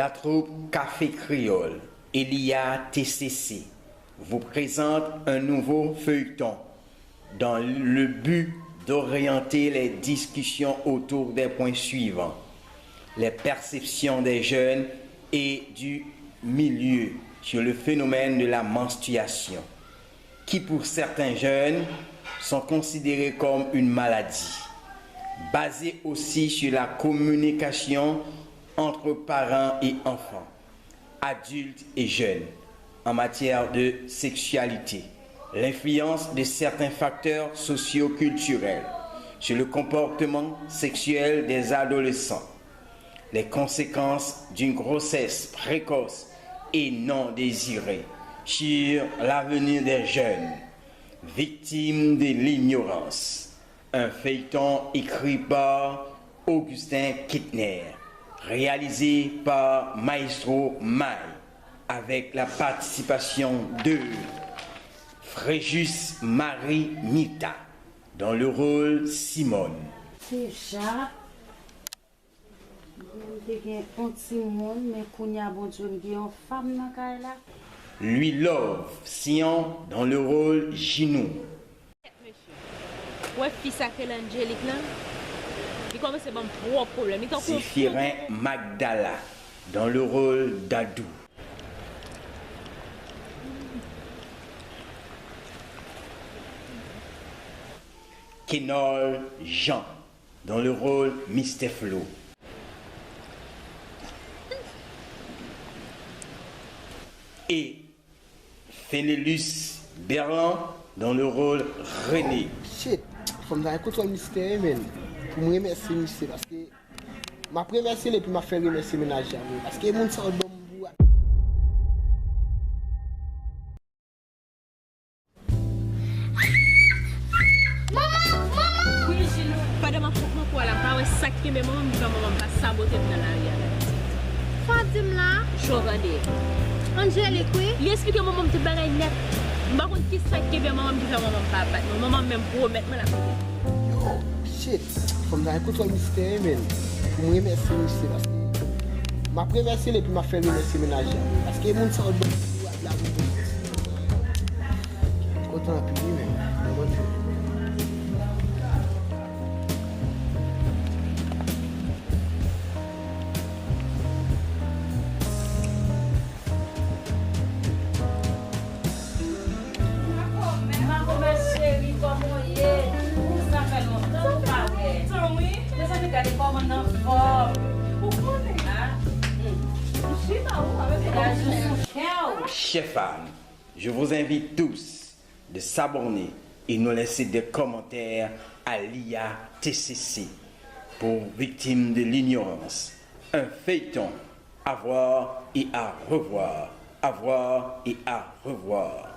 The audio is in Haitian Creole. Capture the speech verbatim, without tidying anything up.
La troupe Café Créole et l'I A T C C vous présente un nouveau feuilleton dans le but d'orienter les discussions autour des points suivants : les perceptions des jeunes et du milieu sur le phénomène de la menstruation, qui pour certains jeunes sont considérées comme une maladie, basée aussi sur la communication entre parents et enfants, adultes et jeunes, en matière de sexualité, l'influence de certains facteurs socio-culturels sur le comportement sexuel des adolescents, les conséquences d'une grossesse précoce et non désirée sur l'avenir des jeunes, victimes de l'ignorance. Un feuilleton écrit par Augustin Kettner, réalisé par Maestro May, avec la participation de Fréjus Marie Mita, dans le rôle Simone. Deja, m te gen yon timoun, men kounye a, Bondye, m gen yon fanm nan kay la. Louis Love Sion dans le rôle Ginou. Ou wè fi sa k rele Angélique lan? Li kòmanse ban m twòp pwoblèm. Li tankou yon Zéphirin Magdala dans le rôle Dadou. Kenol Jean dans le rôle Mister Flo. Et Fenelus Berlan dans le rôle René. Shit, fò m ta gen kontwòl mistè, men. Pou m remèsye misye, paske m ap remèsye l epi m ap fè remèsye mennaj la, wi. Paske moun sa yo ban m bourad. Manman, manman! Wi, Jilou. Pandan m ap fè konkou a la, m pa wè sa k kenbe manman m, ki fè manman m pa sabote m nan lari a la. Sa w di m la? Jovande. Angélique, wi. Li eksplike manman m tout bagay nèt. M pa konn ki sa k kenbe manman m, ki fè manman m pa bat mwen. Manman m menm pwomèt mwen l ap koute. Yo, shit. Fò m ta gen kontwòl mistè, men. Pou m remèsye misye, paske m ap remèsye l epi m ap fè remèsye mennaj la. Paske moun sa yo ban m bourad la, wi. Kontan anpil, wi, men. Bondye. Makomè cheri, kòman w ye? Ou, sa fè lontan nou pa wè. Mezanmi, gade kòman n anfòm. Ou konnen. Ah, hmm. M chita ou avèk. Mennaj ou sou kè w. Chers fans, je vous invite tous de s'abonner et nous laisser des commentaires à l'I A T C C pour Victimes de l'ignorance, un feuilleton à voir et à revoir, à voir et à revoir.